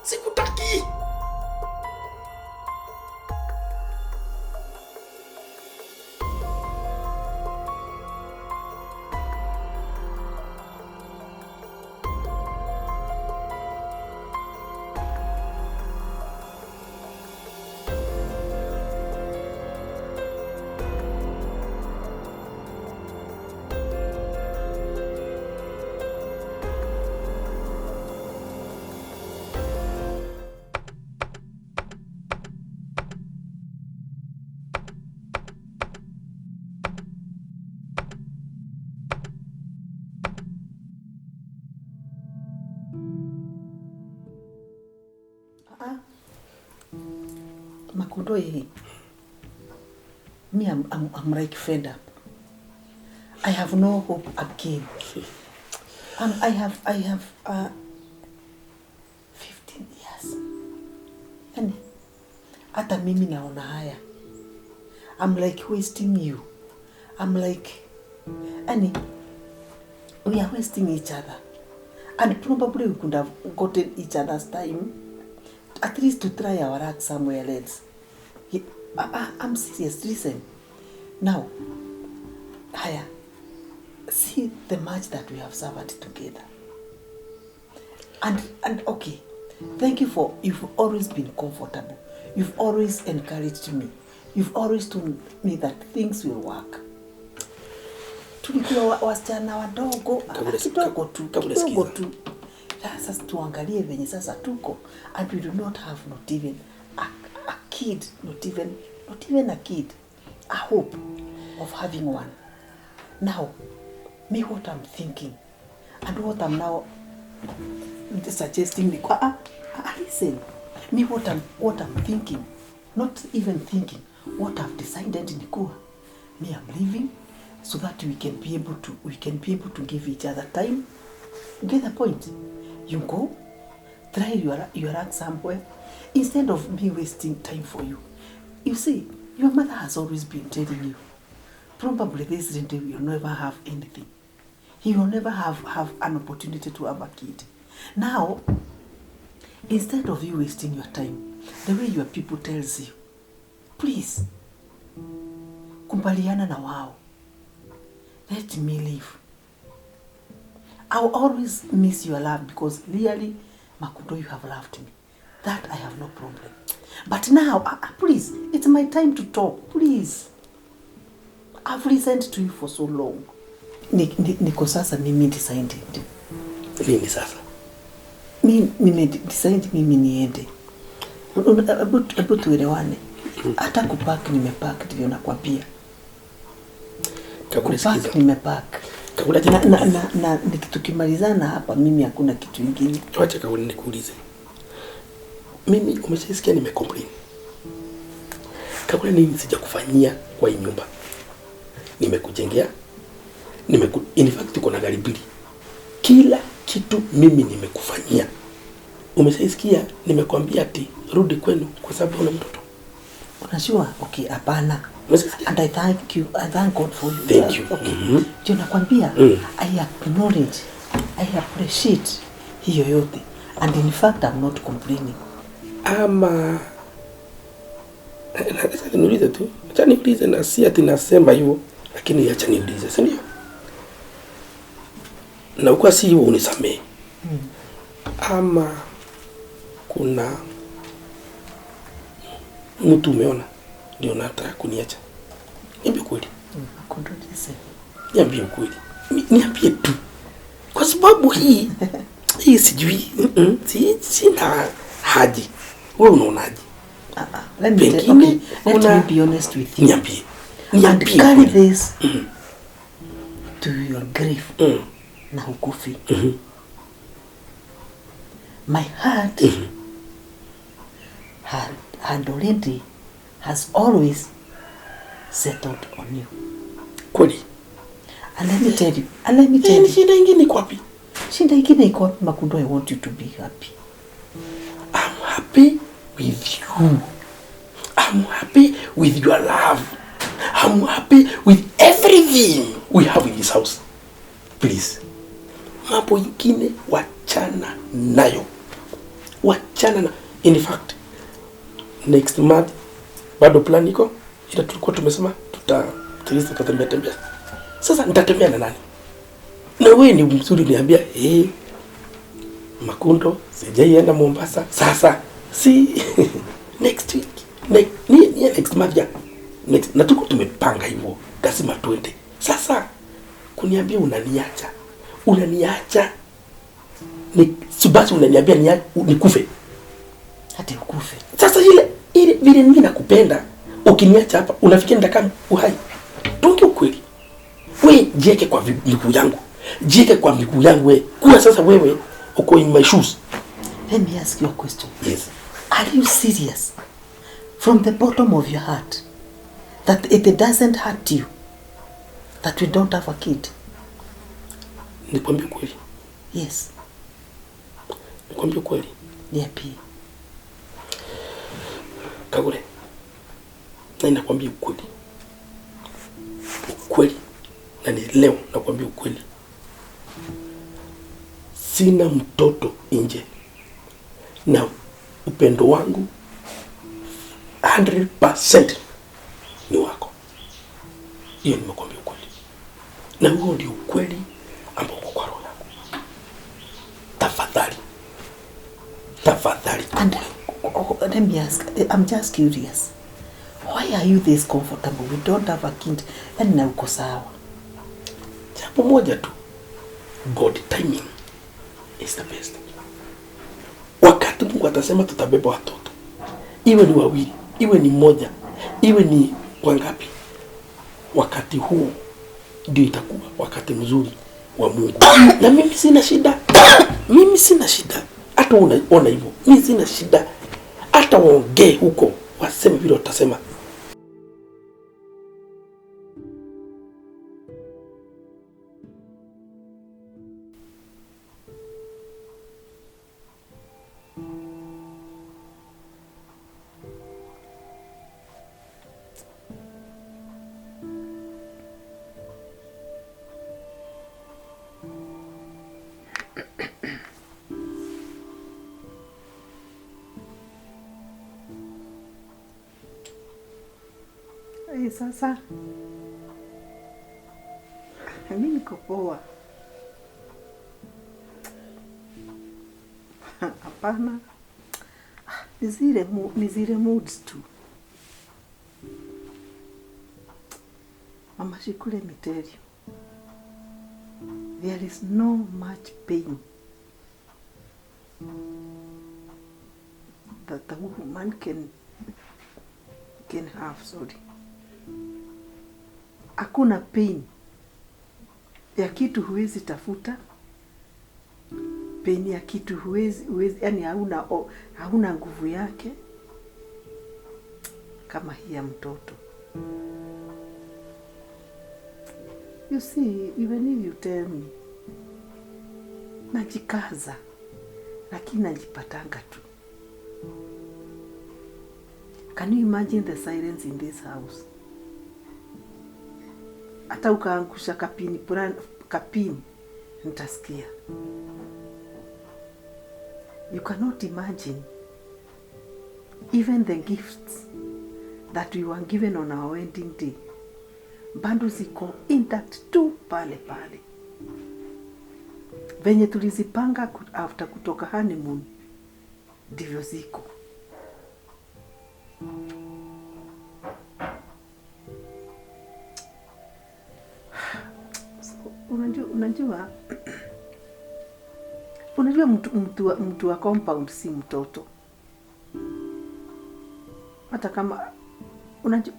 Sikutaki. Makundo hii. Me, I'm like fed up. I have no hope again. I have 15 years. Yani, hata mimi naona haya. I'm like wasting you. I'm like, yani, we are wasting each other. And probably we could have gotten each other's time, at least to try our luck somewhere else. I'm serious, listen. Now, haya, see the match that we have suffered together. And okay, thank you for, you've always been comfortable. You've always encouraged me. You've always told me that things will work. Tulikuwa wasichana wadogo, kidogo tu, kidogo tu. Sasa tuangalie venye sasa tuko, and we do not have not even a kid, not even a kid, a hope of having one. Now, me what I'm thinking and what I'm now suggesting, listen, me what I'm thinking, not even thinking, what I've decided ni kuwa, me I'm leaving so that we can be able to give each other time. You get the point? You go, try your luck somewhere, instead of me wasting time for you. You see, your mother has always been telling you, probably this day will never have anything. He will never have an opportunity to have a kid. Now, instead of you wasting your time, the way your people tells you, please, kumbaliana na wao. Let me live. I will always miss your love because really, Makundo, you have loved me. That I have no problem. But now, please, it's my time to talk. Please. I've listened to you for so long. Niko sasa mimi decided. Nini sasa? Mimi decide mimi niende. Hebu tuelewane. Hata kupack nimepack ndio nakwambia. Kupack nimepack. Na tukimalizana hapa mimi hakuna kitu kingine. Acha kauli nikuulize. Mimi umeshasikia nimecomplain. Kabla nini sijakufanyia kwa hii nyumba? Nimekujengea. In fact uko na gari mbili. Kila kitu mimi nimekufanyia. Umeshasikia nimekwambia ati rudi kwenu kwa sababu una mtoto. Unajua? Okay, hapana. And I thank you. I thank God for you. Thank you. Okay. Mm-hmm. Nakwambia, I acknowledge, I appreciate hiyo yote. And in fact, I'm not complaining. Ama acha niulize tu. Acha niulize na si ati nasema hivyo, lakini acha niulize, si ndio? Na uko si hivyo unisamee. Ama kuna mtu umeona ndio nataka kuniacha. Niambie kweli. Niambie kweli. Niambie tu. Kwa sababu hii sijui, sina haji. Wewe unaonaje? Let me let me be honest with you. Niambie. And carry this to your grave. Na hukufi. My heart had already has always settled on you. Kweli. And let me tell you. Shida ingine iko wapi? Shida ingine iko wapi, Makundo? I want you to be happy. I'm happy with you. I'm happy with your love. I'm happy with everything we have in this house. Please. Mambo ingine wachana nayo. Wachana na, in fact next month bado plan iko ila tulikuwa tumesema tutatembea tembea. Sasa nitatembea na nani? Na wewe ni mzuri, niambia Makundo sijaienda Mombasa. Sasa si next week ni next month ya next, na tuko tumepanga hivyo lazima tuende. Sasa kuniambia unaniacha ni basi unaniambia nikufe. Hata ukufe. Sasa ile vile mimi nakupenda, ukiniacha hapa unafikiri nitakaa uhai? Tuongee ukweli. Wewe jieke kwa miguu yangu. Jieke kwa miguu yangu wewe. Kuwa sasa wewe uko in my shoes. Let me ask you a question. Yes. Are you serious? From the bottom of your heart that it doesn't hurt you that we don't have a kid? Nikwambie kweli. Yes. Nikwambie kweli. Niambie. Kagure. Na nakwambia ukweli. Ukweli. Na ni leo nakwambia ukweli. Sina mtoto nje. Na upendo wangu 100% ni wako. Hiyo nimekwambia ukweli. Na huo ndio ukweli ambao uko kwa roho yangu. Tafadhali. Tafadhali. And let me ask, I'm just curious. Why are you this comfortable? We don't have a kid. And na uko sawa. Jambo moja tu. God timing is the best. Wakati Mungu atasema tutabeba watoto, iwe ni wawili, iwe ni mmoja, iwe ni wangapi, wakati huu ndio itakuwa wakati mzuri wa Mungu. Na mimi sina shida. Mimi sina shida. Hata unaona hivyo. Mimi sina shida. Hata waongee huko, waseme vile watasema. Sasa mimi niko poa. Hapana, ni zile moods tu. Mama Shikule, let me tell you, there is no much pain that the woman can have, sorry. Hakuna pain ya kitu huwezi tafuta, pain ya kitu huwezi, yani hauna nguvu yake kama hii ya mtoto. You see, even if you tell me, najikaza, lakini najipatanga tu. Can you imagine the silence in this house? Hata ukaangusha kapini, nitasikia. You cannot imagine even the gifts that we were given on our wedding day. Bado ziko intact tu pale pale. Venye tulizipanga after kutoka honeymoon, ndivyo ziko. Unajua mtu wa compound si mtoto. Hata kama unajua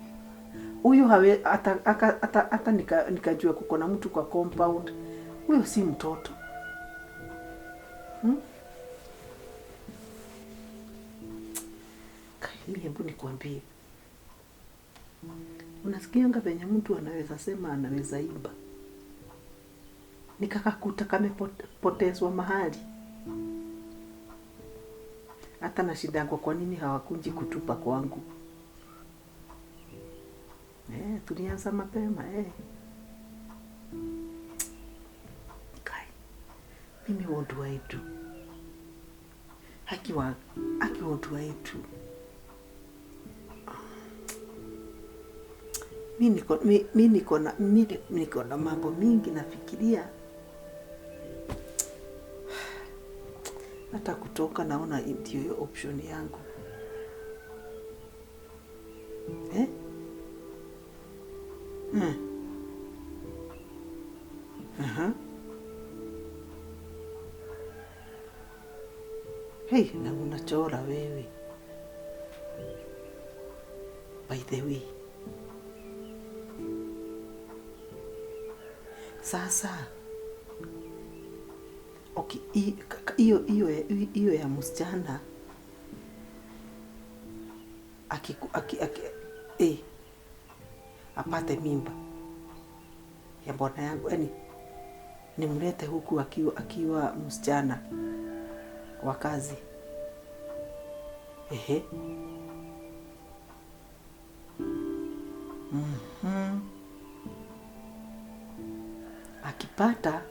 huyu hawe hata nikajua kuko na mtu kwa compound, huyo si mtoto. Kai, hebu nikwambie. Unasikianga venye mtu anaweza sema anaweza iba. Nikakakuta kamepotezwa mahali. Hata nashindangwa kwa nini hawakunji kutupa kwangu. Tulianza mapema. Kai, mimi what do I do? Haki what do I do? Mi niko na mambo mingi nafikiria. Hata kutoka naona ndio hiyo option yangu. Eh? Aha. Hey, na unachora wewe. By the way. Sasa. Okay, hiyo ya msichana aki apate mimba ya bwana yangu, yani nimlete huku akiwa msichana wa kazi. Ehe. Akipata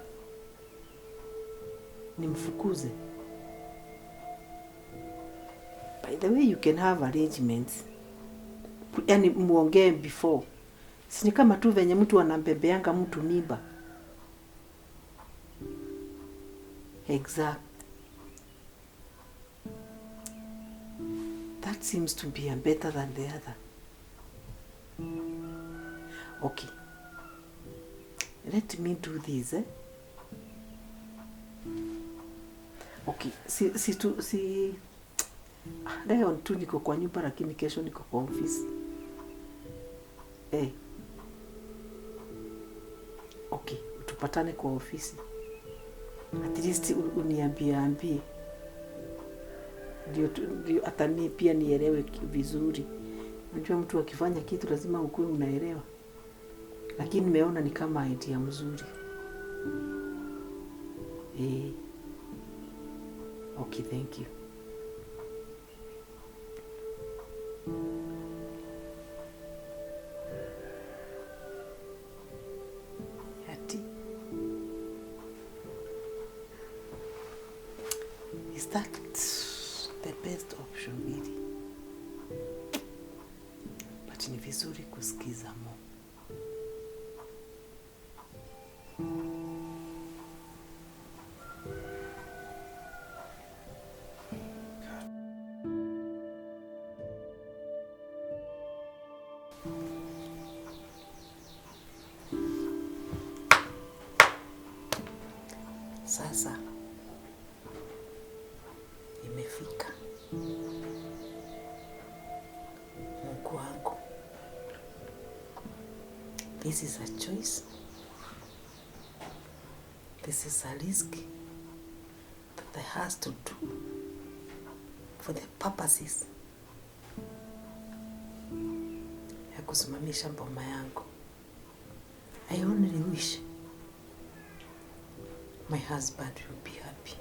nimfukuze. By the way, you can have arrangements. Yani muongee before. Si ni kama tu venye mtu anambebeanga mtu mimba. Exact. That seems to be better than the other. Okay. Let me do this, eh? Okay, si leo tu niko kwa nyumba lakini kesho niko kwa office. Eh. Okay, tupatane kwa ofisi. At least uniambie. Ndio hata mimi pia nielewe vizuri. Unajua mtu akifanya kitu lazima ukuwe unaelewa. Lakini nimeona ni kama idea mzuri. Eh. Okay, thank you. Ati. Is that the best option really? But ni vizuri kusikiza mo. Sasa imefika. Mungu wangu. This is a choice. This is a risk that I has to do for the purposes ya kusimamisha boma yangu. I only wish my husband will be happy.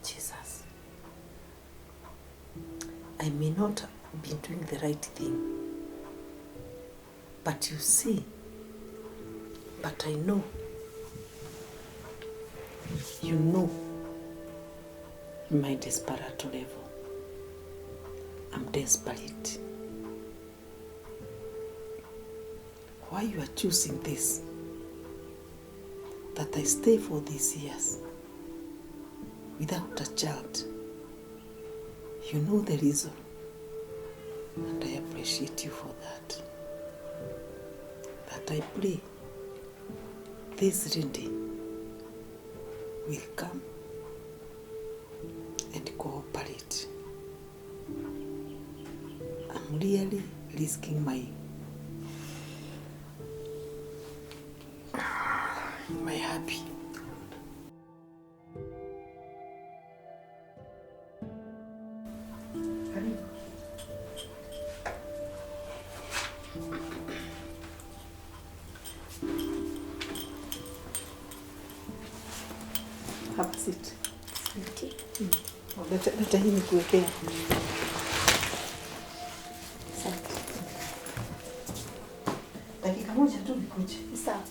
Jesus. I may not be doing the right thing, but you see, but I know, you know my desperate level. I'm desperate. Why you are choosing this? That I stay for these years without a child. You know the reason, and I appreciate you for that. That I pray this lady will come and cooperate. I'm really risking my happy. Have a seat. Leta hii nikuwekea. Asante. Dakika moja tu nikuje. Sawa.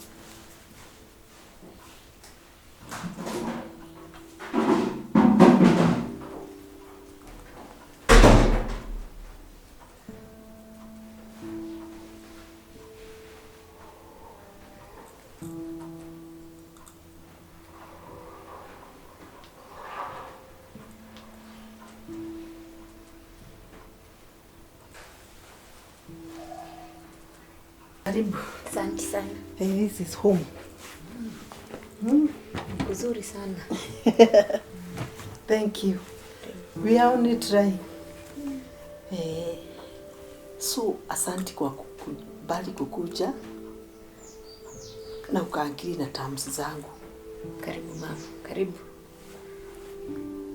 Karibu. Asante sana. Hey, this is home. Uzuri sana. Thank you. We are only trying. Eh, so asante kwa kukubali kukuja na ukaangili na terms zangu. Karibu mama, karibu.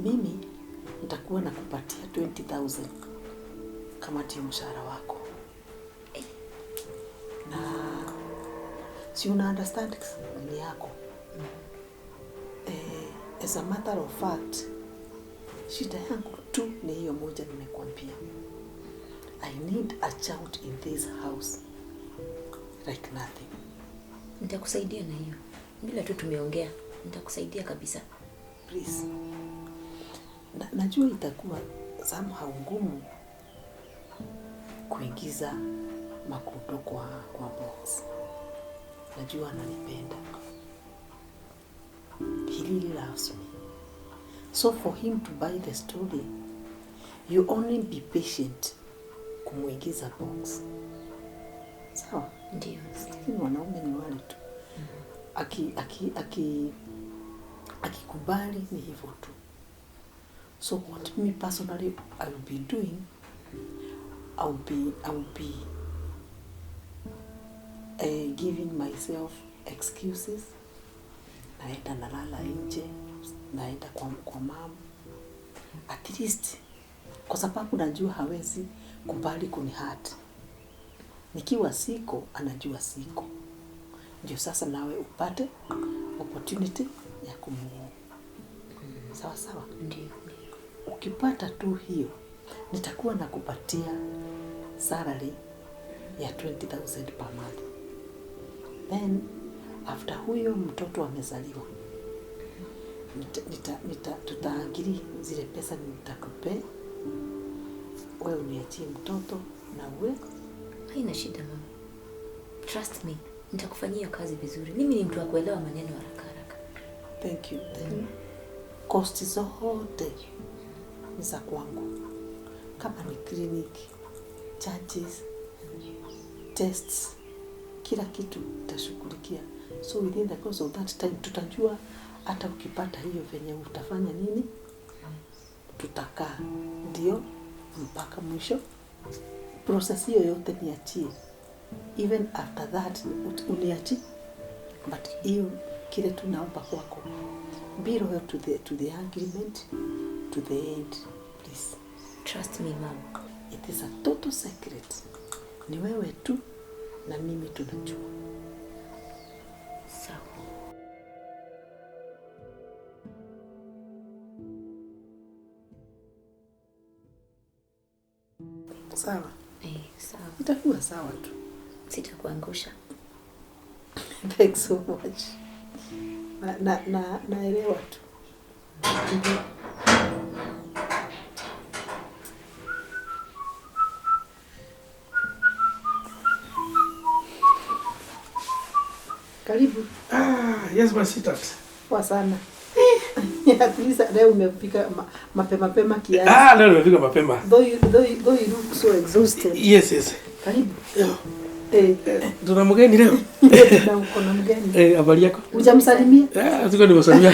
Mimi nitakuwa nakupatia 20,000 kama ndio mshahara wako. Na si una understand ni yako. As a matter of fact, shida yangu tu ni hiyo moja nimekuambia. I need a child in this house like nothing. Nitakusaidia na hiyo. Bila tu tumeongea, nitakusaidia kabisa. Please. Najua itakuwa somehow ngumu kuingiza Makudo kwa box. Najua ananipenda. He really loves me. So for him to buy the story, you only be patient kumuingiza box. Sawa? Ndio. Lakini wanaume ni wale tu. Akikubali ni hivyo tu. So what me personally I will be doing, I will be giving myself excuses. Naenda nalala nje, naenda kwa mama. At least kwa sababu najua hawezi kubali kunihurt. Nikiwa siko, anajua siko. Ndio sasa nawe upate opportunity ya kumuoa. Sawa sawa? Ndio. Ukipata tu hiyo, nitakuwa nakupatia salary ya 20,000 per month. Then after huyo mtoto amezaliwa, tutaangili zile pesa nitakupea. Wewe uniachie mtoto na wewe. Haina shida mama. Trust me, nitakufanyia kazi vizuri. Mimi ni mtu wa kuelewa maneno haraka haraka. Thank you. Cost zote ni za kwangu. Kama ni clinic, charges, tests, kila kitu nitashughulikia. So within the course of that time tutajua hata ukipata hiyo venye utafanya nini, tutakaa ndio mpaka mwisho. Process hiyo yote niachie. Even after that uniachie. But hiyo kile tunaomba kwako, be loyal to the agreement, to the end, please. Trust me mom. It is a total secret. Ni wewe tu na mimi tunajua. Sawa. Sawa? Sawa. Itakuwa sawa tu. Sitakuangusha. Thanks so much. Naelewa tu. Karibu. Yes, my sweetheart. Poa sana. At least leo umefika mapema kiasi. Leo nimefika mapema. Though you look so exhausted. Yes, yes. Karibu. Tuna mgeni leo. Kuna mgeni. Habari yako? Hujamsalimia? Siko nimesalimia.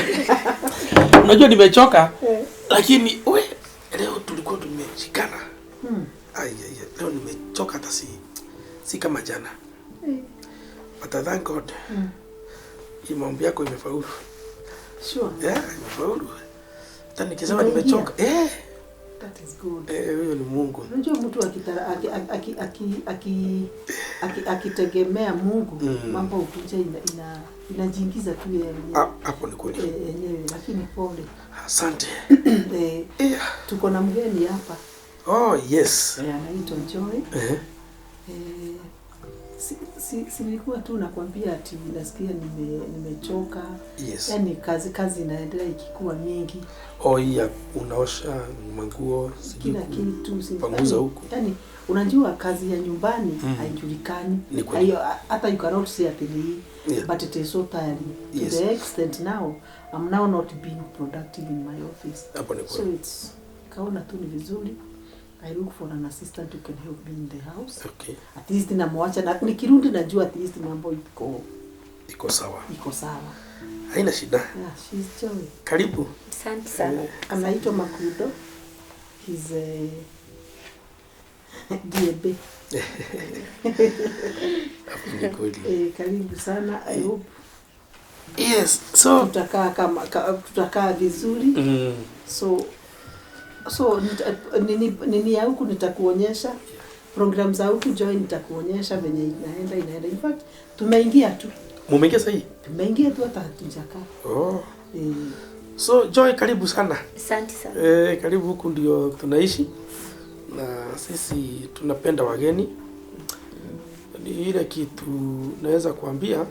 Unajua nimechoka. Lakini we leo tulikuwa tumeshikana. Ai, leo nimechoka hata si kama jana. But I thank God. Hii maombi yako imefaulu. Sure. Yeah, imefaulu. Hata nikisema nimechoka. That is good. Huyo ni Mungu. Unajua mtu akitegemea Mungu, mambo ukuja inajiingiza tu yeye mwenyewe. Hapo ni kweli. Yenyewe, lakini pole. Asante. Tuko na mgeni hapa. Oh, yes. Anaitwa Joy. Si nilikuwa tu nakwambia ati nasikia nimechoka. Yes. Yaani kazi inaendelea ikikuwa mingi. Oh yeah, unaosha manguo, kila kitu, panguza huku. Yaani unajua kazi ya nyumbani haijulikani. Hiyo hata you cannot say ati ni, but it is so tiring. Yes. To the extent now I'm now not being productive in my office. Hapo ni So it's kaona tu ni vizuri I look for an assistant who can help me in the house. Okay. At least namwacha na nikirudi najua at least mambo Iko sawa. Iko sawa. Haina shida. Yeah, she's Joy. Karibu. Asante sana. Anaitwa Makudo. He's a DB. Ni kweli. Karibu sana. I hope. Yes, so tutakaa vizuri. So nini ya huku nitakuonyesha. Program za huku Joy nitakuonyesha venye inaenda. In fact, tumeingia tu. Mumeingia sasa hii? Tumeingia tu hata hatujakaa. Oh. So Joy, karibu sana. Asante sana. Karibu, huku ndio tunaishi. Na sisi tunapenda wageni. Ni ile kitu naweza kuambia,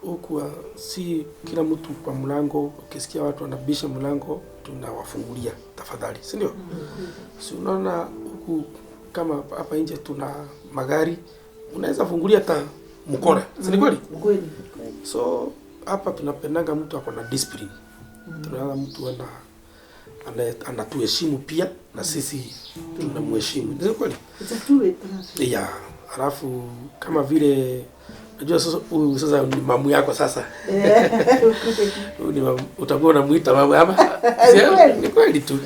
huku si kila mtu kwa mlango, ukisikia watu wanabisha mlango tunawafungulia tafadhali, si ndio? Si unaona huku kama hapa nje tuna magari, unaweza fungulia hata mkora, si ni kweli? Kweli. So hapa tunapendanga mtu ako na discipline. Tunaona mtu anatuheshimu pia na sisi tunamheshimu. Ni kweli? It's a two-way traffic. Yeah, alafu kama vile unajua sasa huyu sasa ni mamu yako sasa. Huyu ni mamu, utakuwa unamuita mamu ama? Ni kweli tu.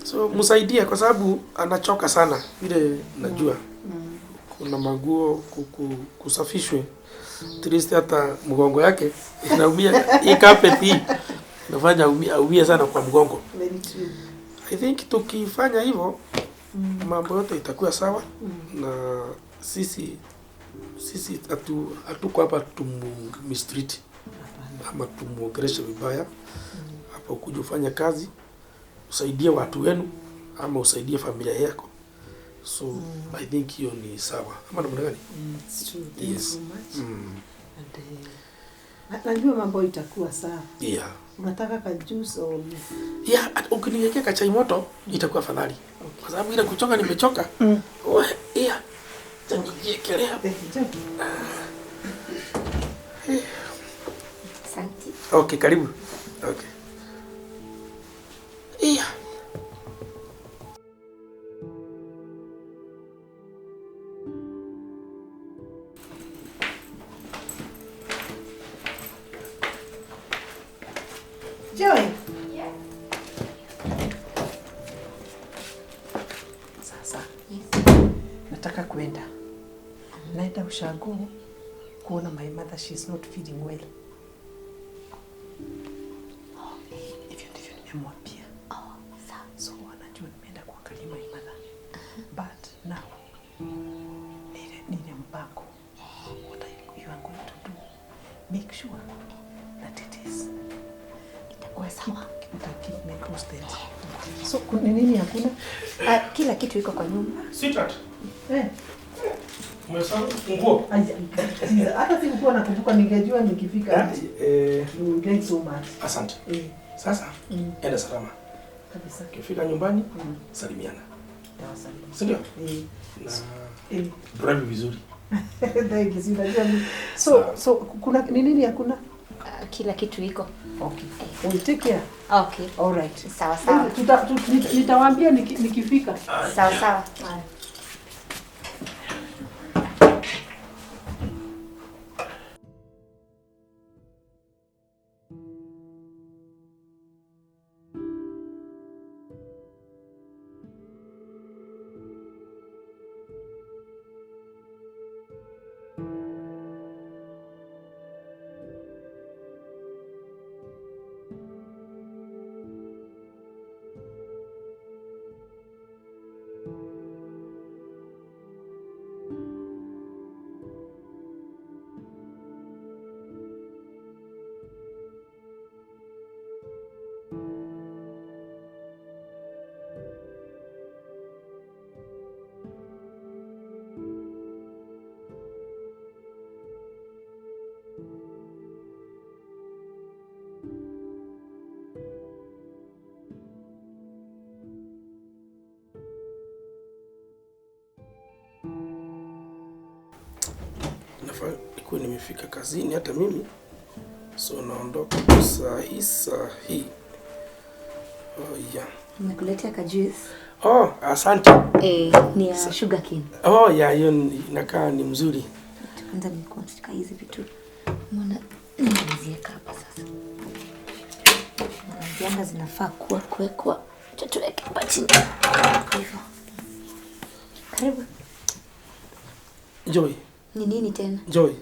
So msaidie kwa sababu anachoka sana vile najua. Kuna maguo kusafishwe. At least hata mgongo yake inaumia. Hii carpet hii inafanya aumie sana kwa mgongo. Very true. I think tukifanya hivyo mambo yote itakuwa sawa. Na sisi hatuko hapa tumistreat ama tumuongeleshe vibaya. Hapa ukuje ufanye kazi, usaidie watu wenu ama usaidie familia yako. So I think hiyo ni sawa. Ama namna gani? It's true. Thank you so much. And najua mambo itakuwa sawa. Yeah. Unataka ka juice or Yeah, ukiniwekea ka chai moto itakuwa afadhali. Okay. Kwa sababu ile kuchoka nimechoka. Oh, yeah. Nijiekelea. Asante. Okay, karibu. Okay. Yeah. Joy. Yeah. Sasa. Yes. Nataka kuenda. Naenda ushago kuona my mother, she's not feeling well. Hivyo ndivyo nimemwambia. Oh, sawa. So anajua nimeenda kuangalia my mother. But now nile mpango. What you are going to do, make sure that it is itakuwa sawa. Uta keep me posted. So kuna nini hakuna? Kila kitu iko kwa nyumba. Sweetheart. Umesahau nguo? Hata sikuwa nakumbuka, ningejua nikifika. Thank so much. Asante. Sasa enda salama. Kabisa. Ukifika nyumbani salimiana. Tawasalimia. Si ndio? Na drive vizuri. Thank you. So kuna nini hakuna? Kila kitu iko. Okay. We'll take care. Okay. All right. Sawa sawa. Nitawaambia nikifika. Sawa sawa. Nilikuwa nimefika kazini hata mimi, so naondoka saa hii. Oh yeah. Nimekuletea ka juice. Oh, asante. Ni ya sugar cane. Oh, ya hiyo inakaa ni mzuri. Kwanza nilikuwa nataka hizi vitu. Mbona nimeziweka hapa sasa? Naambianga zinafaa kuwa kuwekwa. Tuweke hapa chini. Hivyo. Karibu. Joy. Ni nini tena? Joy.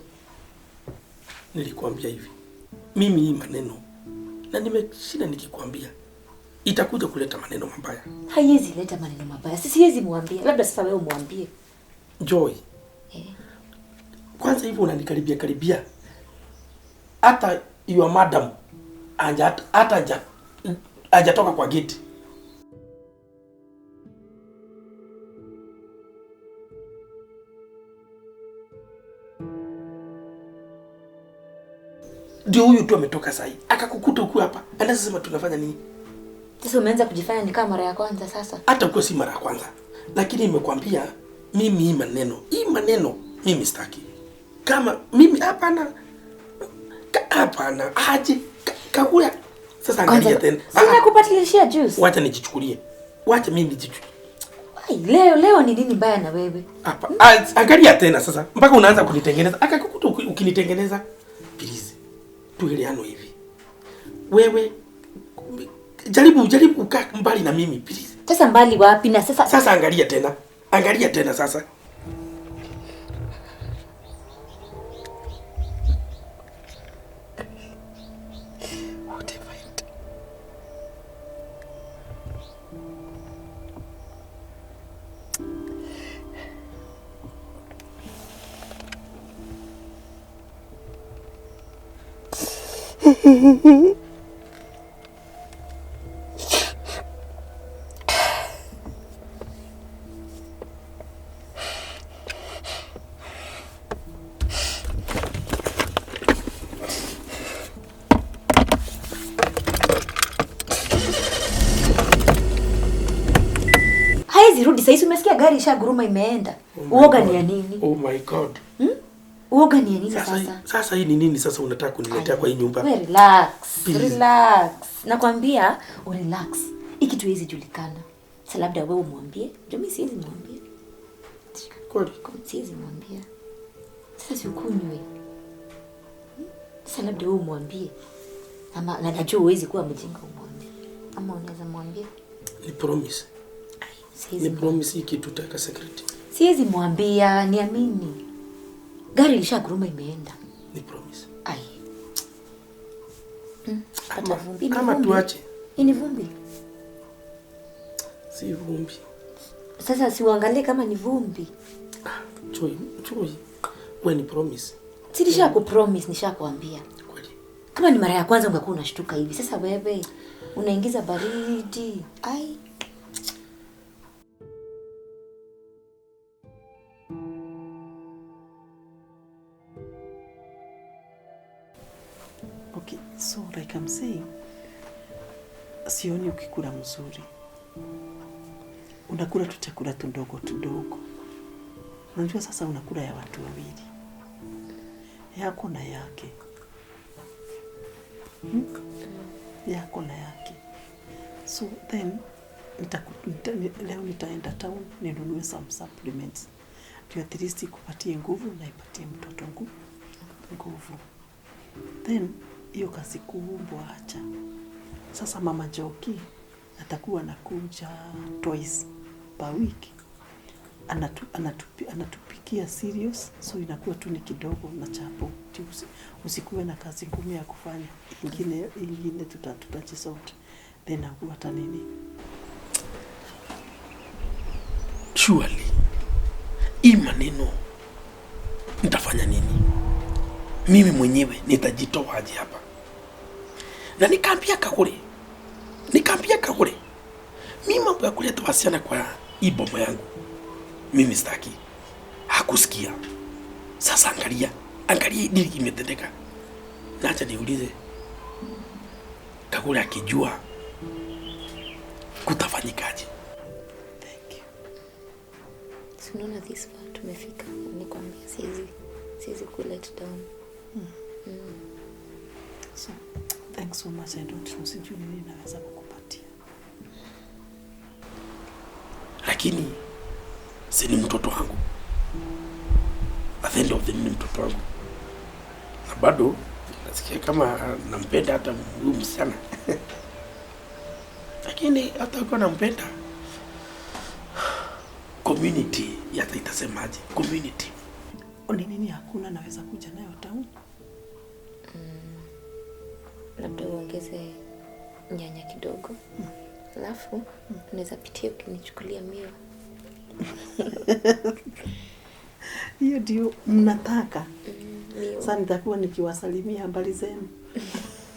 Nilikuambia hivi. Mimi hii maneno na nimeshinda nikikwambia itakuja kuleta maneno mabaya. Haiwezi leta maneno mabaya. Sisi siwezi muambia. Labda sasa wewe muambie. Joy. Kwanza hivi unanikaribia karibia. Hata your madam hata hajatoka kwa gate. Ndio huyu tu ametoka sasa hivi. Akakukuta huku hapa. Anaweza sema tunafanya nini? Sasa umeanza kujifanya ni kama mara ya kwanza sasa. Hata uko si mara ya kwanza. Lakini nimekwambia mimi hii maneno. Hii maneno mimi sitaki. Kama mimi hapana. Hapana. Aje kakula. Sasa angalia tena. Sina kupatilishia juice. Wacha nijichukulie. Wacha mimi nijichukulie. Leo ni nini mbaya na wewe? Hapa. Angalia tena sasa. Mpaka unaanza kunitengeneza. Akakukuta ukinitengeneza. Please. Tueleane hivi. Wewe jaribu kukaa mbali na mimi please. Sasa mbali wapi na sasa? Sasa angalia tena. Angalia tena sasa. What have I done? Haizi rudi sasa, umesikia gari ishaguruma imeenda. Uoga ni ya nini? Oh my God. Uoga ni ya nini sasa? Sasa hii ni nini sasa unataka kuniletea kwa hii nyumba? We relax. Please. Relax. Nakwambia relax. Hiki kitu hizi julikana. Sasa labda wewe umwambie. Ndio mimi siwezi mwambie. Kweli? Siwezi mwambia. Sasa si ukunywe. Sasa labda wewe umwambie. Ama na najua huwezi kuwa mjinga umwambie. Ama unaweza mwambia? Ni promise. Ni promise hiki tutaka secret. Siwezi mwambia, niamini. Gari lishaguruma imeenda. Ni promise. Ai. Ama tuache. Ni vumbi. Si vumbi. Sasa si uangalie kama ni vumbi. Joy. Wewe ni promise. Si nishakupromise, nishakuambia. Kweli. Kama ni mara ya kwanza ungekuwa unashtuka hivi. Sasa wewe unaingiza baridi. Ai. Okay, so like I'm saying, sioni ukikula mzuri. Unakula tu chakula tudogo tudogo. Unajua sasa unakula ya watu wawili. Yako na yake. Yako na yake. So then, leo nitaenda town ninunue some supplements. Ndio at least ikupatie nguvu na ipatie mtoto nguvu. Then hiyo kazi kubwa acha. Sasa mama Njoki atakuwa anakuja twice per week. Anatupikia serious, so inakuwa tu ni kidogo na chapo. Usikuwe na kazi ngumu ya kufanya. Ingine tutajisort. Then akuwa hata nini. Surely hii maneno nitafanya nini? Mimi mwenyewe nitajitoa aje hapa? Na nikaambia Kagure. Mimi mambo ya kuleta wasichana kwa hii boma yangu mimi sitaki. Hakusikia. Sasa angalia nini kimetendeka. Na acha niulize Kagure akijua kutafanyikaje? Thank you. Unaona this far tumefika. Nikwambia siwezi ku let down. So, thanks so much. I don't know sijui nini naweza kukupatia. Lakini si ni mtoto wangu. At the end of the day ni mtoto wangu. Na bado nasikia kama nampenda hata huyu msichana. Lakini hata ukiwa nampenda, community hata itasemaje? Community. Ni nini hakuna naweza kuja nayo town? Labda uongeze nyanya kidogo. Alafu unaweza pitia ukinichukulia miwa. Hiyo ndio mnataka. Miwa. Sasa nitakuwa nikiwasalimia habari zenu.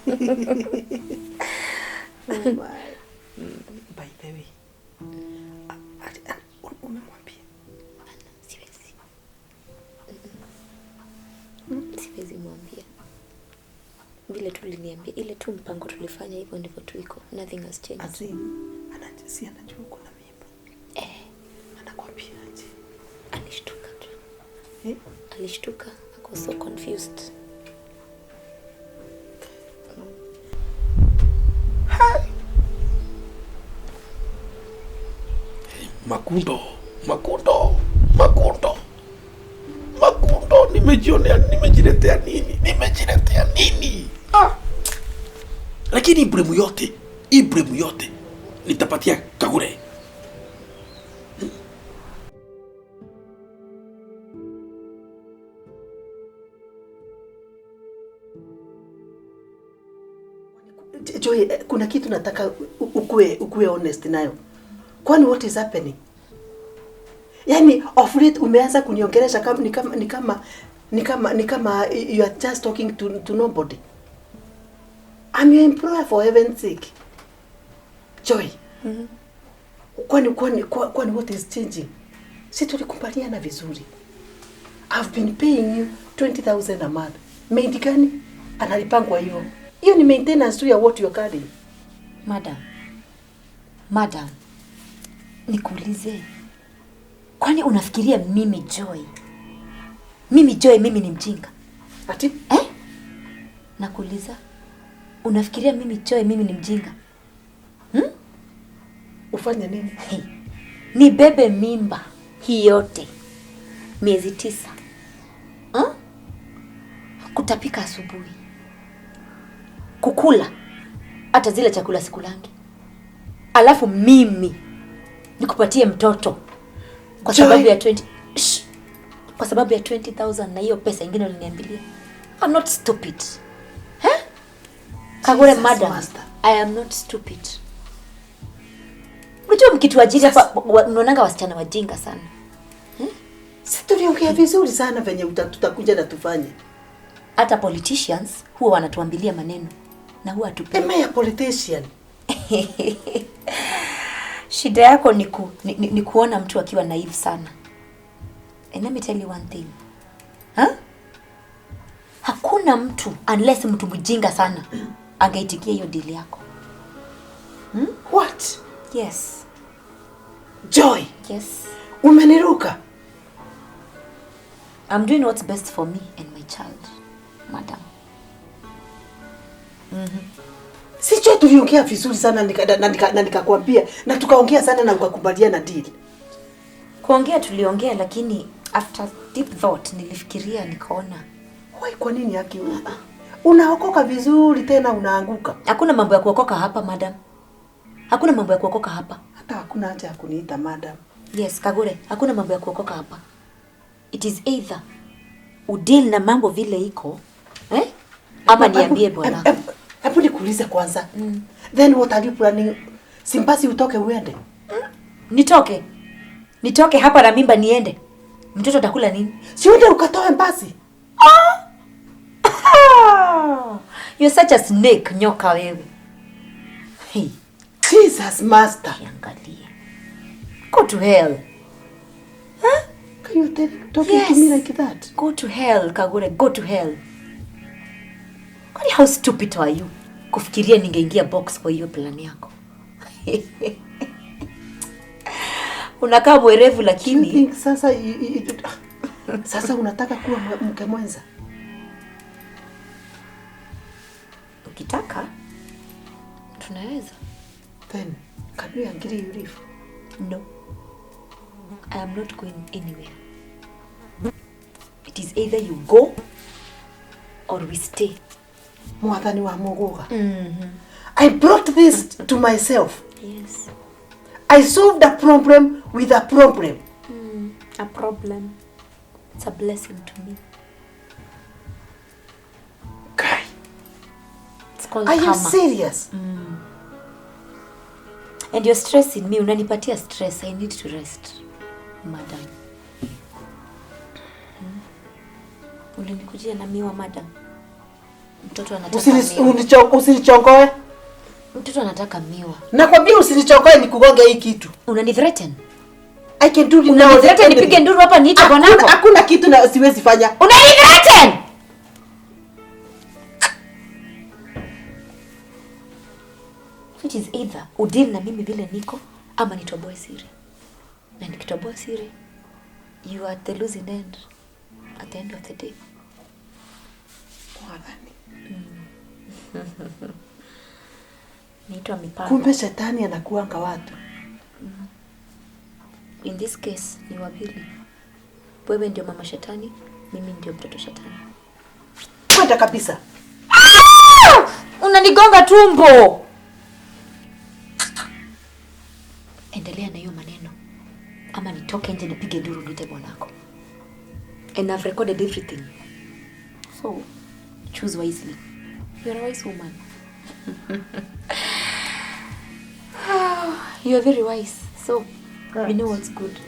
Oh my. By the way, umemwambia? Siwezi. Siwezi mwambia. Vile tu uliniambia, ile tu mpango tulifanya hivyo ndivyo tu iko. Nothing has changed. Azim, si anajua uko na mimba. Anakuambia aje? Alishtuka tu. Alishtuka, ako so confused. Makundo, Makundo, Makundo. Makundo, nimejionea, nimejiletea nini? Nimejiletea nini? Ah. Lakini Ibrahim yote nitapatia Kagure. Joy, kuna kitu nataka ukue honest nayo. Kwani what is happening? Yaani off late umeanza kuniongelesha kama ni kama you are just talking to nobody. I'm your employer for heaven's sake. Joy. Kwani what is changing? Si tulikubaliana vizuri. I've been paying you 20,000 a month. Maid gani analipangwa hivyo? Hiyo ni maintenance tu ya what you're carrying. Madam, nikuulize. Kwani unafikiria mimi Joy? Mimi Joy, mimi ni mjinga? Ati? Nakuuliza. Unafikiria mimi Joy, mimi ni mjinga? Ufanye nini? Hey. Nibebe mimba hii yote miezi 9. Kutapika asubuhi. Kukula hata zile chakula sikulangi. Alafu mimi nikupatie mtoto kwa sababu ya 20 kwa sababu ya 20,000 na hiyo pesa nyingine uliniambilia. I'm not stupid. Kagure madam, master. I am not stupid. Unajua mkituajiri hapa mnaonanga wasichana wajinga sana. Si tuliongea vizuri sana venye tutakuja na tufanye. Hata politicians huwa wanatuambilia maneno na huwa hatupendi. Am I a politician? Shida yako ni kuona mtu akiwa naive sana. And let me tell you one thing. Huh? Hakuna mtu unless mtu mjinga sana angeitikia hiyo deal yako. What? Yes. Joy. Yes. Umeniruka. I'm doing what's best for me and my child, madam. Si Joy tuliongea vizuri sana na nikakwambia na tukaongea sana na ukakubaliana deal. Kuongea tuliongea, lakini after deep thought nilifikiria nikaona. Wai, kwa nini yaki? Unaokoka vizuri tena unaanguka. Hakuna mambo ya kuokoka hapa madam. Hakuna mambo ya kuokoka hapa. Hata hakuna haja ya kuniita madam. Yes, Kagure, hakuna mambo ya kuokoka hapa. It is either udeal na mambo vile iko, ama niambie bwana. Hebu nikuulize kwanza. Then what are you planning? Simpasi utoke uende? Nitoke. Nitoke hapa na mimba niende. Mtoto atakula nini? Si uende ukatoe mpasi. You're such a snake, nyoka wewe. Hey. Jesus master. Angalia. Go to hell. Huh? Can you talking to me like that? Go to hell, Kagure. Go to hell. Kwani how stupid are you? Kufikiria ningeingia box kwa hiyo plan yako. Unakaa mwerevu lakini. You think sasa sasa unataka kuwa mke mwenza? Ukitaka tunaweza. Then can we agree you leave? No. I am not going anywhere. It is either you go or we stay. Mwathani wa Muguga. I brought this to myself. Yes. I solved a problem with a problem. A problem. It's a blessing to me. Guy. It's called Are karma. you serious? And you're stressing me. Unanipatia stress. I need to rest, madam. Ulinikujia na miwa, madam. Mtoto anataka miwa. Usinichongoe. Mtoto anataka miwa. Nakwambia usinichongoe nikugonge hii kitu. Unanithreaten? I can do it now. Unanithreaten nipige nduru hapa niite bwanako? Hakuna kitu na siwezi fanya. Unanithreaten? Which is either udeal na mimi vile niko ama nitoboe siri. Na nikitoboa siri, you are at the losing end at the end of the day. Mwathani. Naitwa mipango. Kumbe shetani anakuanga watu. In this case ni wawili. Wewe ndio mama shetani, mimi ndio mtoto shetani. Kwenda kabisa. Unanigonga tumbo. Endelea na hiyo maneno. Ama nitoke nje nipige nduru niite bwanako. And I've recorded everything. So, choose wisely. You're a wise woman. You're very wise. So, you know what's good.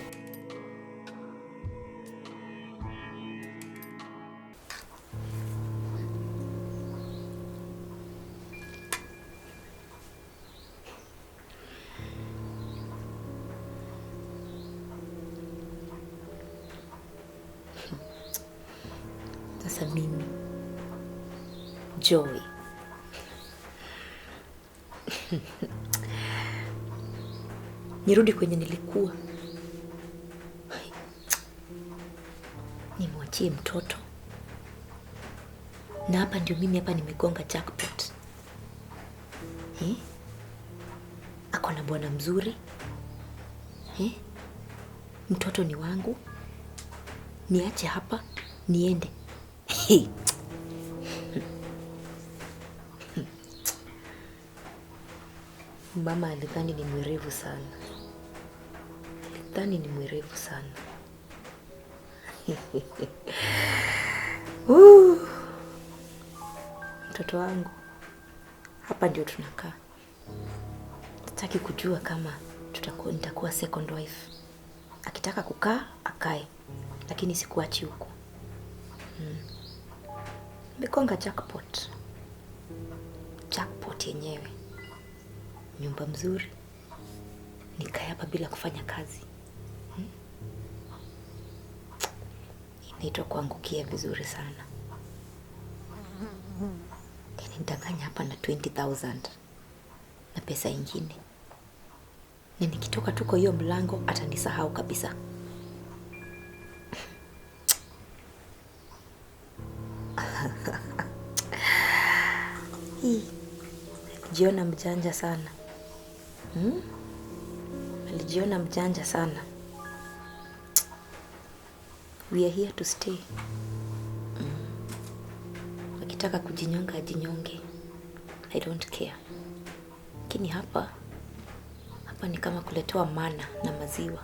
Sasa mimi Joy nirudi kwenye nilikuwa, nimwachie mtoto, na hapa ndio mimi hapa nimegonga jackpot. Ako na bwana mzuri, mtoto ni wangu, niache hapa niende. Mama alidhani ni mwerevu sana. Alidhani ni mwerevu sana. Mtoto wangu, hapa ndio tunakaa. Sitaki kujua kama nitakuwa second wife. Akitaka kukaa, akae. Lakini sikuachi huko. Nimegonga jackpot. Jackpot yenyewe. Nyumba mzuri. Nikae hapa bila kufanya kazi. Inaitwa kuangukia vizuri sana. Nidanganya hapa na 20,000 na pesa ingine. Na nikitoka tu kwa hiyo mlango atanisahau kabisa. Alijiona mjanja sana. Alijiona mjanja sana. We are here to stay. Akitaka kujinyonga ajinyonge. I don't care. Lakini hapa ni kama kuletewa mana na maziwa.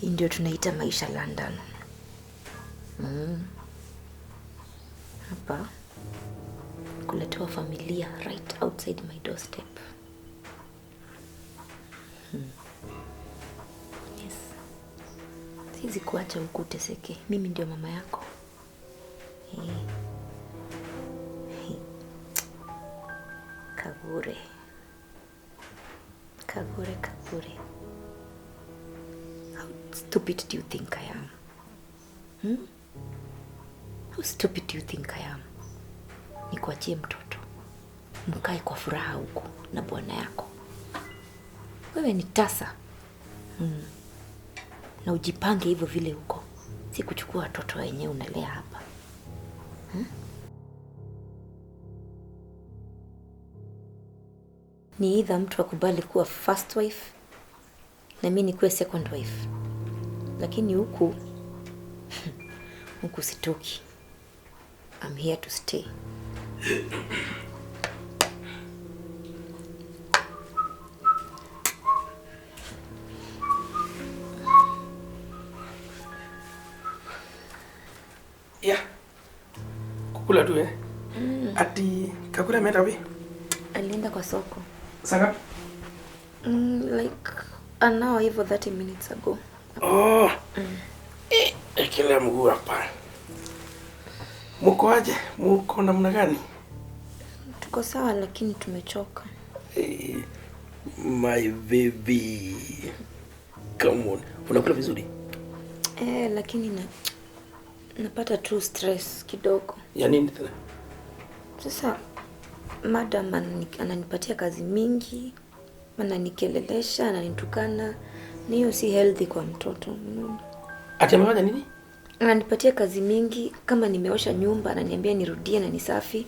Hii ndio tunaita maisha London. Hapa kuletewa familia right outside my doorstep. Yes. Siwezi kuacha huku uteseke. Mimi ndio mama yako. Kagure. Kagure, Kagure. How stupid do you think I am? How stupid do you think I am? Nikuachie mtoto. Mkae kwa furaha huku na bwana yako. Wewe ni tasa. Na ujipange hivyo vile huko. Si kuchukua watoto wenyewe unalea hapa. Ni either mtu akubali kuwa first wife na mimi nikuwe second wife. Lakini huku huku sitoki. I'm here to stay. Yeah. Kukula tu eh? Ati Kakule ameenda wapi? Alienda kwa soko. Saa ngapi? Like an hour hivyo, 30 minutes ago. Oh. Ekelea mguu hapa. Mko aje? Mko namna gani? Tuko sawa lakini tumechoka. My baby. Come on. Unakula vizuri? Lakini napata tu stress kidogo. Ya nini tena? Sasa madam ananipatia kazi mingi, ananikelelesha, ananitukana. Ni hiyo si healthy kwa mtoto. Ati amefanya nini? Ananipatia kazi mingi, kama nimeosha nyumba ananiambia nirudie na ni safi.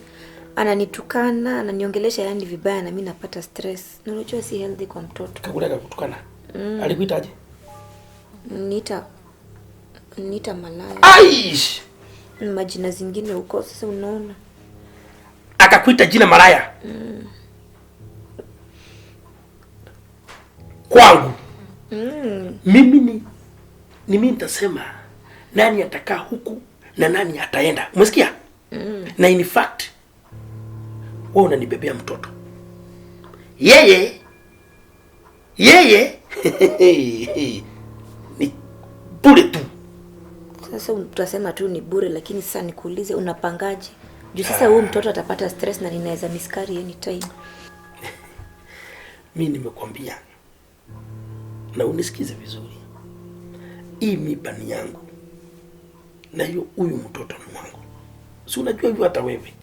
Ananitukana, ananiongelesha yani vibaya na mimi napata stress. Na unajua si healthy kwa mtoto. Kakule akakutukana? Alikuita aje? Niita malaya. Aish! Majina zingine huko sasa unaona. Akakuita jina malaya? Kwangu. Mimi ni mimi nitasema nani atakaa huku na nani ataenda. Umesikia? Na in fact wewe unanibebea mtoto. Yeye ni bure tu. Sasa utasema tu ni bure, lakini sasa nikuulize unapangaje? Juu sasa huyu mtoto atapata stress na ninaweza miscarry anytime. Mimi nimekwambia na unisikize vizuri. Hii mimba ni yangu. Na hiyo huyu mtoto ni wangu. Si unajua hivyo hata wewe.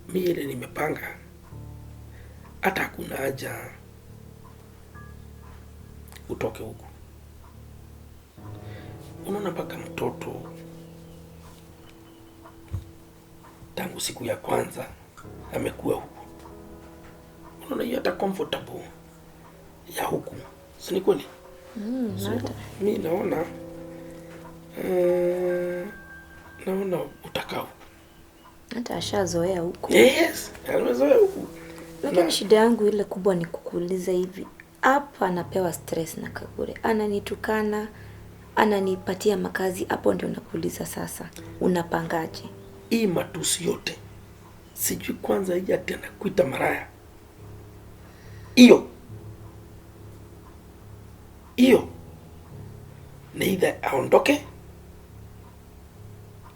Mimi ile nimepanga hata hakuna haja utoke huku. Unaona mpaka mtoto tangu siku ya kwanza amekuwa huku. Unaona hiyo hata comfortable ya huku. Si ni kweli? So, mimi naona naona utakaa huku. Hata ashazoea huku. Yes, amezoea huku. Lakini shida yangu ile kubwa ni kukuuliza hivi. Hapa anapewa stress na Kagure. Ananitukana, ananipatia makazi, hapo ndio nakuuliza sasa. Unapangaje? Hii matusi yote. Sijui kwanza hii ati anakuita maraya. Hiyo. Hiyo. Ni either aondoke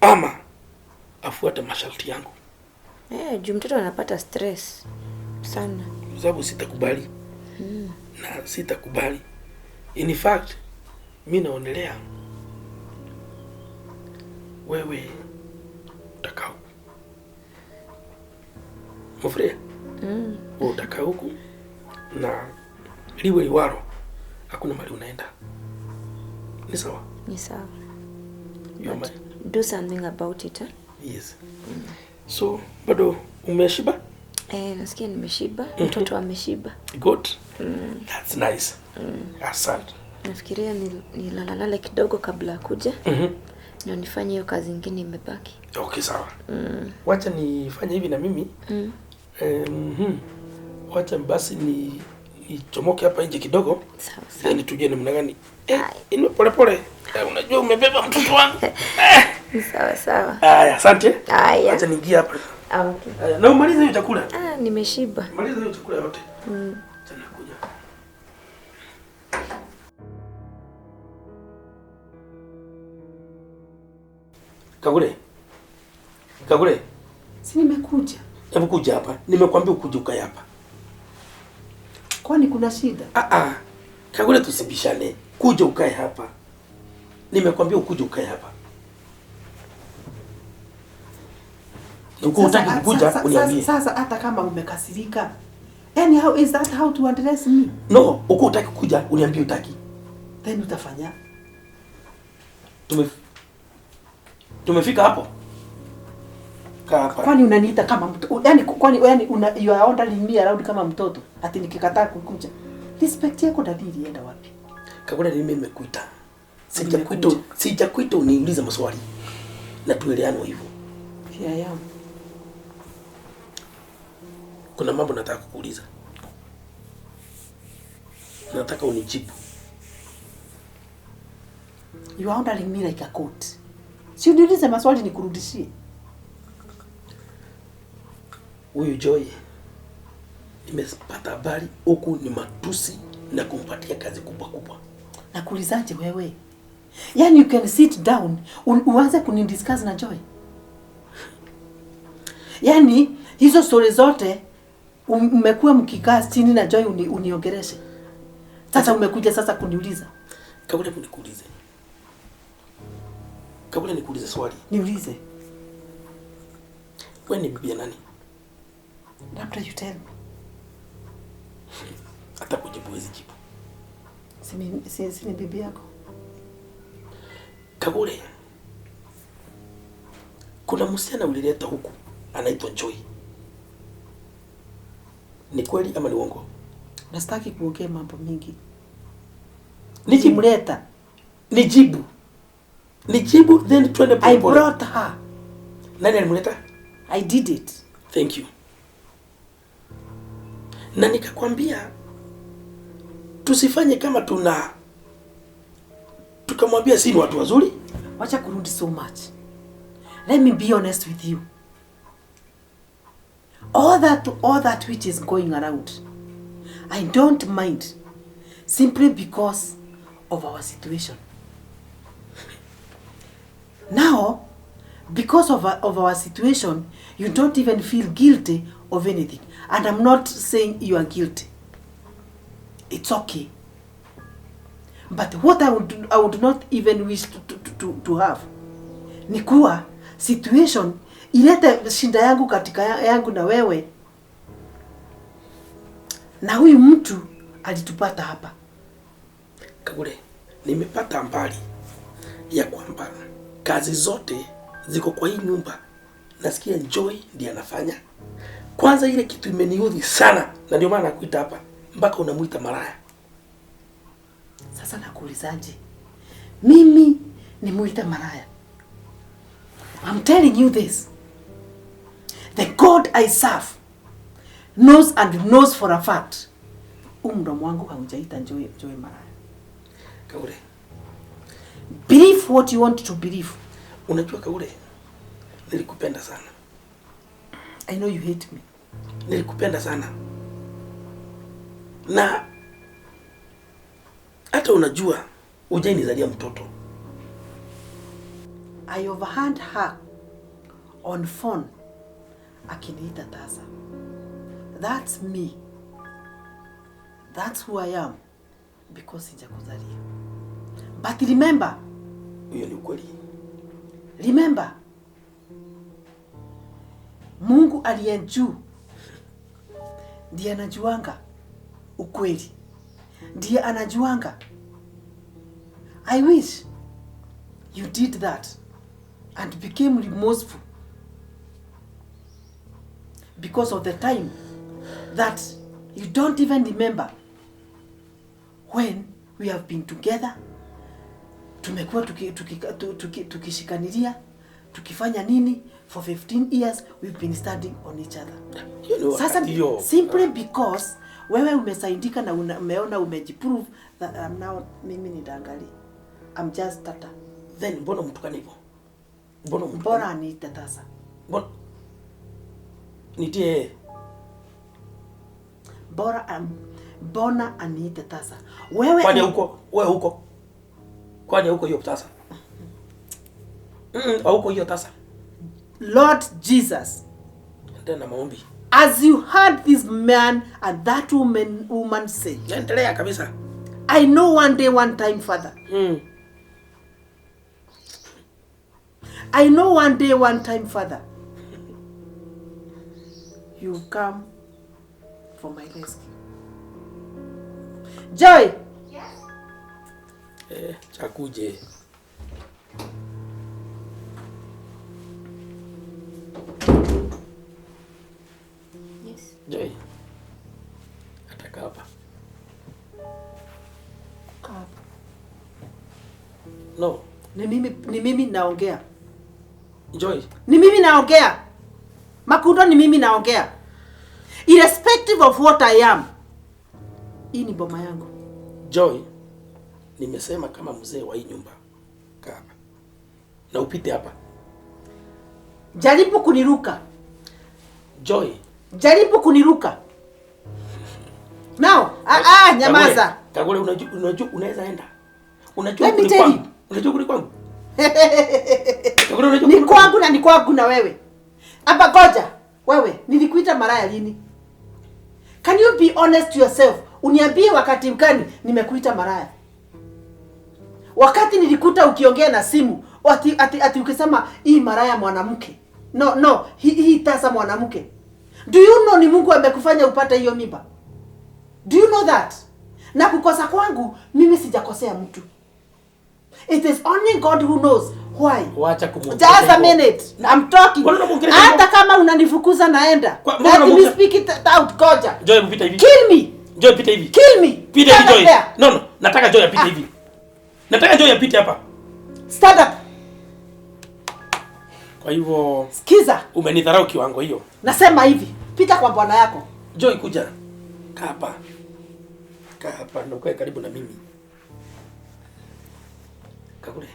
ama afuate masharti yangu. Juu mtoto anapata stress sana. Kwa sababu sitakubali. Na sitakubali. In fact, mimi naonelea wewe utakaa huku. Mfre? Wewe utakaa huku na liwe liwaro. Hakuna mahali unaenda. Ni sawa? Ni sawa. But do something about it, eh? Yes. So, bado umeshiba? Nasikia nimeshiba. Mtoto ameshiba. Good. That's nice. Asante. Nafikiria nilalalale kidogo kabla kuja. Ndio nifanye hiyo kazi nyingine imebaki. Okay, sawa. Wacha nifanye hivi na mimi. Wacha basi nichomoke hapa nje kidogo. Sawa sawa. Then tujue namna gani. Inue pole pole. Unajua umebeba mtoto wangu. Sawa sawa. Haya, asante. Haya. Acha niingie hapa. Okay. Haya, na umalize hiyo chakula. Nimeshiba. Maliza hiyo chakula yote. Tena kuja. Kagure. Kagure. Si nimekuja. Hebu kuja hapa. Nimekwambia ukuje ukae hapa. Kwani kuna shida? Kagure, tusibishane. Kuja ukae hapa. Nimekwambia ukuje ukae hapa. Ukutaki kukuja uniambie. Sasa hata kama umekasirika. Yani how is that how to address me? No, ukutaki kukuja uniambie utaki. Then utafanya? Tumefika hapo. Kaa hapa. Kwani unaniita kama mtoto? Yaani kwani yaani you are ordering me around kama mtoto? Ati nikikataa kukuja. Respect yako daddy ilienda wapi? Kagure, mimi nimekuita. Sijakuita uniulize maswali. Na tueleane hivyo. Here I am. Kuna mambo nataka kukuuliza. Nataka unijibu. You are ordering me like a coat. Si uniulize maswali nikurudishie. Huyu Joy nimepata habari huku ni matusi na kumpatia kazi kubwa kubwa. Nakuulizaje wewe? Yaani you can sit down uanze kunidiscuss na Joy. Yaani hizo story zote mmekuwa mkikaa chini na Joy uniongereshe. Sasa umekuja sasa kuniuliza. Kabla nikuulize. Kabla nikuulize swali. Niulize. Wewe ni bibi ya nani? Labda you tell me. Hata kujibu huwezi jibu. Si ni bibi yako? Kagure, kuna msichana ulileta huku anaitwa Joy. Ni kweli ama ni uongo? Nastaki kuongea mambo mingi. Nilimleta. Nijibu. Nijibu then twende pole pole. I brought her. Nani alimleta? I did it. Thank you. Na nikakwambia tusifanye kama tukamwambia si ni watu wazuri. Wacha kurudi so much. Let me be honest with you. All that which is going around, I don't mind, simply because of our situation. Now, because of our situation, you don't even feel guilty of anything. And I'm not saying you are guilty. It's okay. But what I would not even wish to have ni kuwa situation ilete shinda yangu katika yangu na wewe. Na huyu mtu alitupata hapa. Kagure, nimepata mbali ya kwamba kazi zote ziko kwa hii nyumba. Nasikia Joy ndiye anafanya. Kwanza ile kitu imeniudhi sana, na ndio maana nakuita hapa, mpaka unamuita malaya. Sasa nakuulizaje? Mimi nimuita malaya? I'm telling you this. The God I serve knows and knows for a fact. Mdomo wangu haujaita Joy malaya. Kagure, believe what you want to believe. Unajua Kagure, nilikupenda sana. I know you hate me. Nilikupenda sana. Na hata unajua hujanizalia mtoto. I overheard her on phone akiniita tasa. That's me. That's who I am because sijakuzalia. But remember, hiyo ni ukweli. Remember, Mungu aliye juu ndiye anajuanga ukweli. Ndiye anajuanga. I wish you did that and became remorseful because of the time that you don't even remember when we have been together. Tumekuwa tukishikanilia, tukifanya nini for 15 years we've been standing on each other. Sasa simply because wewe umesaidika na umeona umejiprove that I'm now, mimi nitaangalia. I'm just tata. Then mbona mtukane hivyo? Mbona aniita tasa? Mbona nitie bora mbona aniita tasa? Wewe kwani huko, wewe huko. Kwani huko hiyo tasa? Huko hiyo tasa. Lord Jesus. Endelea na maombi. As you heard this man and that woman say. Endelea kabisa. I know one day, one time, Father. I know one day, one time, Father. You come for my rescue. Joy! Yes? Chakuje. Yes. Joy. Ataka hapa. Kaa hapa. No. Ni mimi naongea. Joy. Ni mimi naongea. Makundo, ni mimi naongea. Irrespective of what I am. Hii ni boma yangu. Joy, nimesema kama mzee wa hii nyumba. Kaa hapa. Na upite hapa. Jaribu kuniruka. Joy. Jaribu kuniruka. Now, nyamaza. Kagole, unajua unaweza enda. Unajua Let me kuli tell kwangu. you. Unajua kuli kwangu. Kagole, unajua Ni kuli kwangu na ni kwangu na wewe. Hapa goja. Wewe, nilikuita maraya lini? Can you be honest to yourself? Uniambie wakati mkani nimekuita maraya. Wakati nilikuta ukiongea na simu, ati ukisema hii maraya mwanamke. No, hii tasa mwanamke. Do you know ni Mungu amekufanya upate hiyo mimba? Do you know that? Na kukosa kwangu, mimi sijakosea mtu. It is only God who knows why. Wacha kumuongelesha Just a hivyo. minute. I'm talking. Mbona unamuongelesha Hata hivyo? kama unanifukuza naenda. Mbona Let me unamuongelesha? speak it out, goja. Joy, pita hivi. Kill me. Joy, pita hivi. Kill me. Pita hivi Stand up Joy. there. No. Nataka Joy apite hivi. Nataka Joy apite hapa. Stand up. Kwa hivyo Sikiza. umenidharau kiwango hiyo. Nasema hivi. Pita kwa bwana yako. Joy, kuja. Kaa hapa. Kaa hapa na ukae karibu na mimi. Kagure,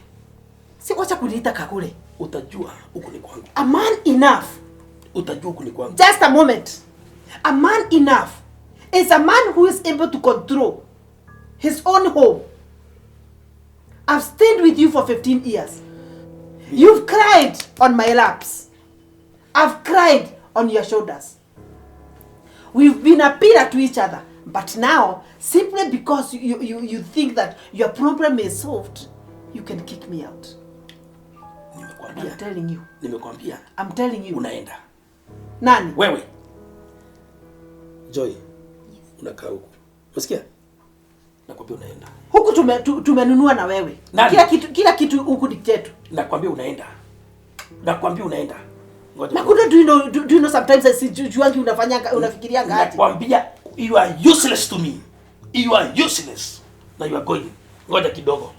Si wacha kuniita Kagure. utajua huku ni kwangu. A man enough. Utajua huku ni kwangu. Just a moment. A man enough is a man who is able to control his own home. I've stayed with you for 15 years. You've cried on my laps. I've cried on your shoulders. We've been a pillar to each other. But now, simply because you think that your problem is solved, you can kick me out. Nimekwambia. I'm telling you. Nimekwambia. I'm telling you. Unaenda. Nani? Wewe. Joy. Unakaa huku. Unasikia? Nakwambia unaenda. Huku tumenunua na wewe. Nani? Kila kitu huku ni chetu. Nakwambia unaenda. Nakwambia unaenda. Ngoja. Makundo, do you know sometimes sijuangi unafanyanga, unafikirianga aje? Nakwambia you are useless to me. You are useless. Now you are going. Ngoja kidogo.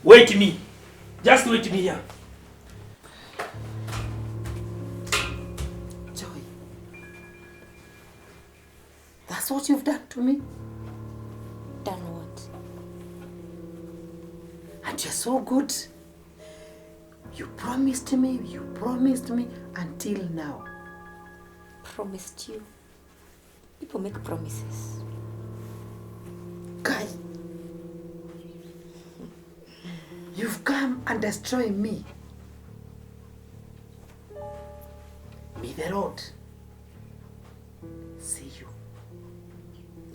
Wait me. Just wait me here. Joy. That's what you've done to me. Done what? And you're so good. You promised me, you promised me until now. Promised you. People make promises. Guy, you've come and destroyed me. May the Lord see you.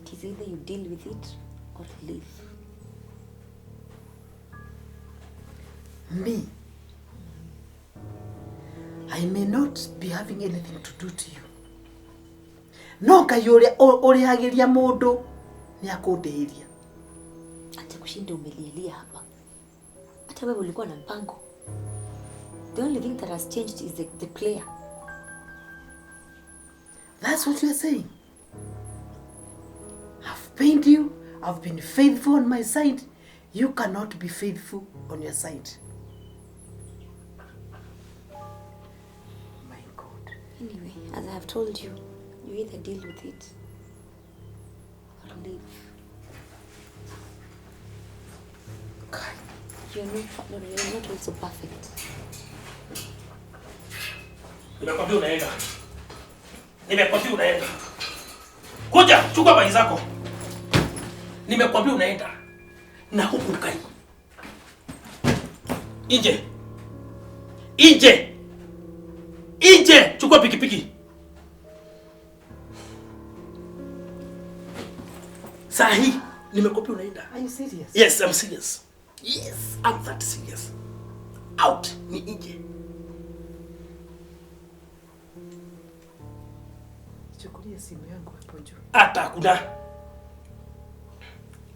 It is either you deal with it or leave. Me, I may not be having anything to do to you. No Ngai ũrĩa ũrĩhagĩria mũndũ nĩ akũndĩhĩria. Acha kushinda umelialia hapa. Hata wewe ulikuwa na mpango. The only thing that has changed is the player. That's what you are saying. I've paid you. I've been faithful on my side. You cannot be faithful on your side. My God. Anyway, as I have told you, you either deal with it or leave. God. You're not also perfect. Nimekwambia unaenda. Nimekwambia unaenda. Kuja, chukua bagi zako. Nimekwambia unaenda. Na huku ukai. Nje. Nje. Nje, chukua pikipiki. Sahi, nimekwambia unaenda. Are you serious? Yes, I'm serious. Yes, I'm that serious. Out ni nje. Chukulia simu yangu hapo juu. Hata hakuna.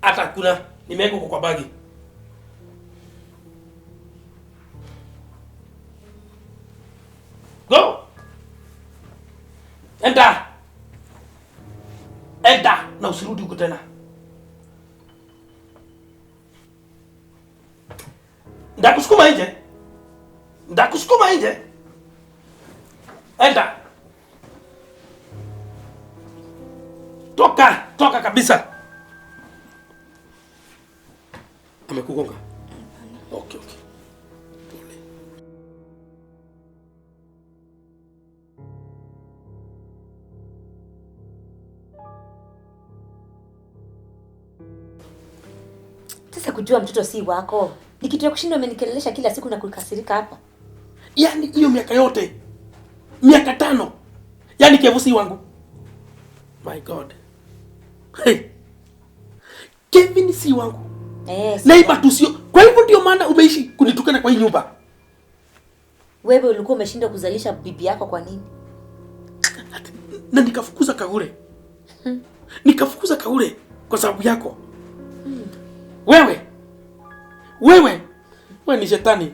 Hata hakuna. Nimeweka huko kwa bagi. Go. usirudi huko tena. Ndakusukuma nje. Ndakusukuma nje. Enda. Toka, toka kabisa. Amekugonga? Okay, okay. Pole. Sasa kujua mtoto si wako ni kitu ya kushinda. Umenikelelesha kila siku na kukasirika hapa. Yaani hiyo miaka yote, miaka 5, yaani Kevu si wangu. My God. Hey. Kevin si wangu. Naiba tu sio. Kwa hivyo ndio maana umeishi kunitukana kwa hii nyumba. Wewe ulikuwa umeshindwa kuzalisha bibi yako kwa nini? Na nikafukuza Kagure. Nikafukuza Kagure kwa sababu yako. Wewe. Wewe. Wewe ni shetani.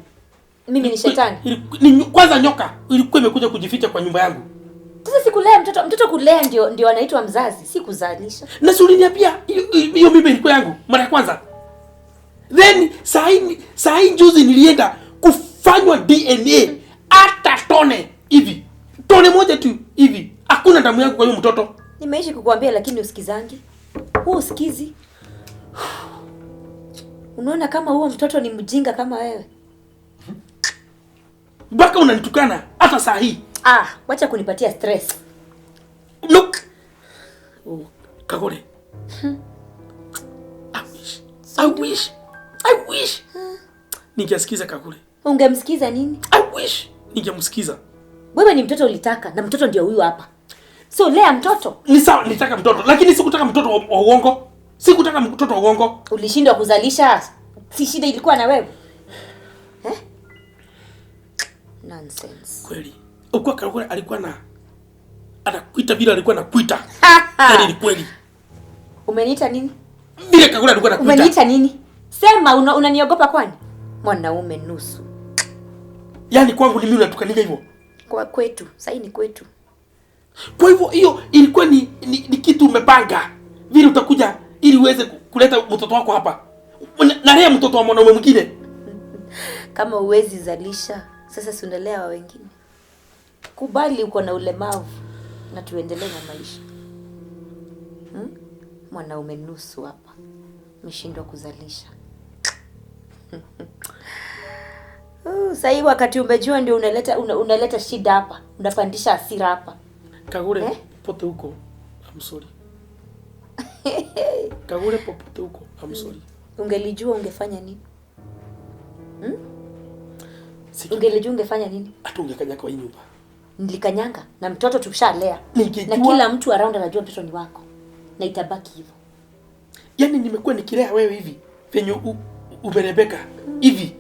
Mimi ni shetani? Ni kwanza nyoka ilikuwa imekuja kujificha kwa nyumba yangu. Sasa sikulea mtoto, mtoto kulea ndio anaitwa mzazi, si kuzalisha. Na si uliniambia hiyo mimba ilikuwa yangu mara ya kwanza. Then saa hii juzi nilienda kufanywa DNA, hata tone hivi. Tone moja tu hivi. Hakuna damu yangu kwa hiyo mtoto. Nimeishi kukuambia lakini usikizangi. Huu usikizi. Unaona kama huo mtoto ni mjinga kama wewe. Mpaka unanitukana hata saa hii. Ah, wacha kunipatia stress. Look. Oh, Kagore. I wish. I wish. I wish. Ningesikiza Kagure. Ungemsikiza nini? I wish ningemsikiza. Wewe ni mtoto ulitaka na mtoto ndio huyu hapa. So lea mtoto. Ni sawa nilitaka mtoto, lakini sikutaka mtoto wa uongo. Sikutaka mtoto wa uongo. Ulishindwa kuzalisha, si shida ilikuwa na wewe? Eh? Nonsense. Kweli. Ukua Kagure alikuwa na anakuita vile alikuwa anakuita. Yaani ni kweli. Umeniita nini? Vile Kagure alikuwa anakuita. Umeniita nini? Sema unaniogopa kwani? Mwanaume nusu. Yaani kwangu ni mimi unatukanika hivyo. Kwa kwetu, sasa ni kwetu. Kwa hivyo hiyo ilikuwa ni kitu umepanga. Vile utakuja ili uweze kuleta mtoto wako hapa. Nalea mtoto wa mwanaume mwingine. Kama uwezi zalisha, sasa si unalea wa wengine. Kubali uko na ulemavu na tuendelee na maisha. Mwanaume nusu hapa. Umeshindwa kuzalisha. Sasa wakati umejua ndio unaleta unaleta shida hapa. Unapandisha hasira hapa. Kagure, popote huko, I'm sorry. Kagure, popote huko, I'm sorry. Ungelijua ungefanya nini? Ungelijua ungefanya nini? Hata ungekanyanga kwa hii nyumba. Nilikanyanga na mtoto tushalea. Na kila mtu around anajua mtoto ni wako. Na itabaki hivyo. Yaani nimekuwa nikilea wewe hivi venye umerebeka hivi.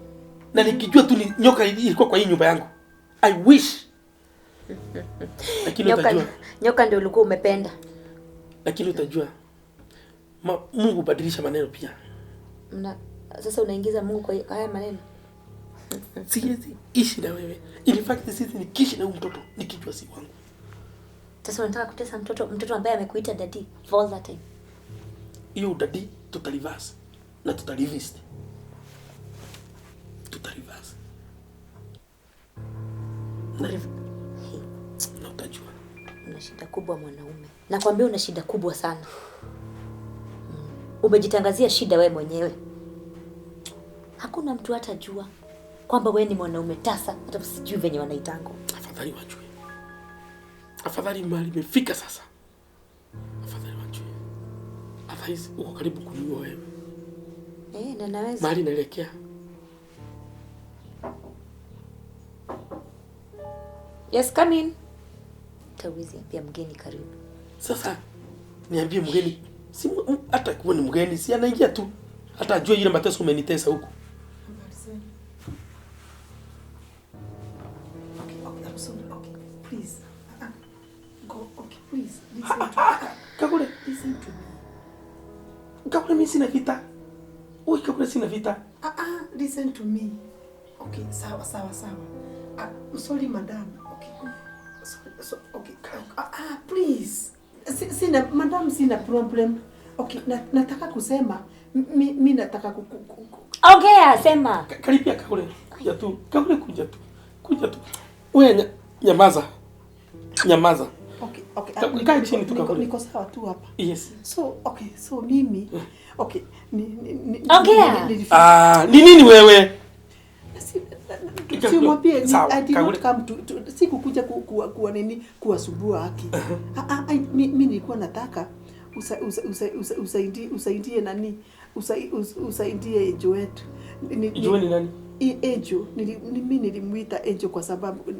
Na nikijua tu ni nyoka ilikuwa kwa hii nyumba yangu. I wish. Lakini utajua. Nyoka ndio ulikuwa umependa. Lakini utajua. Mungu badilisha maneno pia. Sasa unaingiza Mungu kwa haya maneno. Siwezi ishi na wewe. In fact sisi nikiishi na huyu mtoto nikijua si wangu. Sasa unataka kutesa mtoto ambaye amekuita daddy for all that time. Hiyo daddy tutalivas na tutalivist. Tutalivas. Na utajua. Una shida kubwa mwanaume. Nakwambia una shida kubwa sana. Umejitangazia shida wewe mwenyewe. Hakuna mtu hatajua kwamba wewe ni mwanaume tasa, hata sijui venye wanaitango. Afadhali wajue. Afadhali mahali imefika sasa. Afadhali wajue. Afadhali uko karibu kuniua wewe. Na naweza. Mahali naelekea. Yes, come in. Tawizi pia mgeni karibu. Sasa niambie mgeni, si hata kuwa ni mgeni, si anaingia tu. Hata ajue ile mateso umenitesa huko. Okay, I'm sorry. Okay, please. Go, okay, please. Listen to me. Kagure, listen to me. Kagure, mimi sina vita. Oi, Kagure sina vita. Listen to me. Okay, sawa sawa sawa. I'm sorry, madam. Okay. Sorry, so, okay. Please. Sina madam, sina problem. Okay, nataka kusema mi nataka Ongea, sema. Karibia Kagure. Kuja tu. Kagure kuja tu. Kuja tu. Wewe nyamaza. Nyamaza. Okay, okay. Kaa chini tu Kagure. Niko sawa tu hapa. Yes. So, okay, so mimi okay, ni Ongea. Ni nini wewe? Simwambie I did not come to sikukuja kuwa nini kuwasumbua haki. Mimi nilikuwa nataka usaidie nani? Usaidie Ejo wetu. Ejo ni nani? Ejo, mimi nilimuita Ejo kwa sababu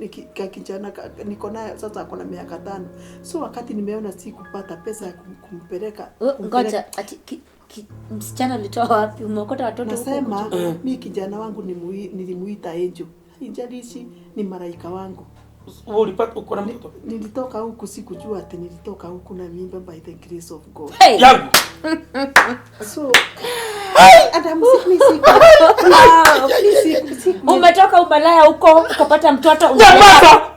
kijana niko naye sasa ako na miaka 5. So wakati nimeona sikupata pesa ya kumpeleka. Ngoja, ati msichana alitoa wapi? Umeokota watoto huko? Nasema mimi kijana wangu nilimuita Ejo. Haijalishi ni malaika wangu. Wewe ulipata uko na mtoto? Nilitoka huku sikujua ati nilitoka huku na mimba by the grace of God. Hey! Yangu. So and I'm sick. Umetoka umalaya huko ukapata mtoto. Nyamaza.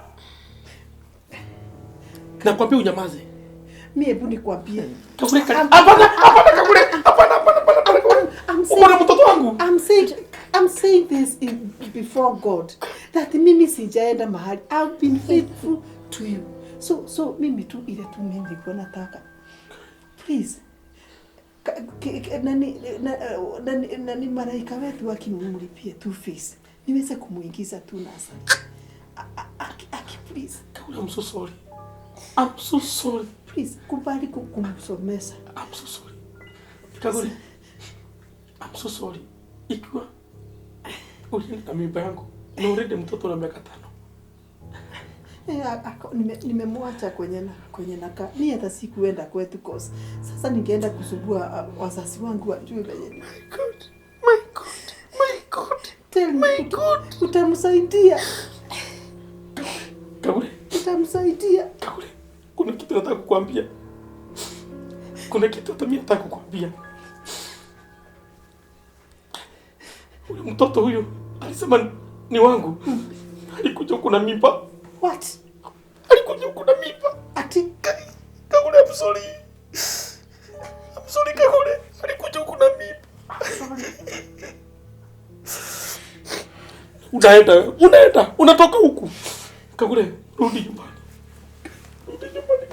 Nakwambia unyamaze. Mimi hebu nikwambie. Kagure hapana hapana Kagure. Hapana hapana hapana Kagure. Uko na mtoto wangu. I'm saying this before God that mimi sijaenda mahali. I've been faithful to you. So mimi tu ile tu mimi nilikuwa nataka. Please. Nani malaika wetu akimlipie tu fees. Niweze kumuingiza tu nasa. Aki please. Kagure, I'm so sorry. I'm so sorry. Please, kubali kumsomesa. I'm so sorry. Kagure, I'm so sorry. Ikiwa ulienda mimba yangu na already mtoto na miaka 5. Nimemwacha kwenye nakaa. Mimi hata sikuenda kwetu cause sasa ningeenda kusumbua wazazi wangu wajue venye. My God. My God. My God. Tell me, My God. Utamsaidia. Kagure. Utamsaidia. Kagure. Kuna kitu nataka kukuambia. Kuna kitu hata mimi nataka kukuambia. Huyu mtoto huyu alisema ni wangu. Alikuja huku na mimba. What? Alikuja huku na mimba. Ati Kagure, I'm sorry. I'm sorry Kagure. Alikuja huku na mimba. Sorry. Unaenda, unatoka huku. Kagure, rudi nyumbani. Rudi nyumbani.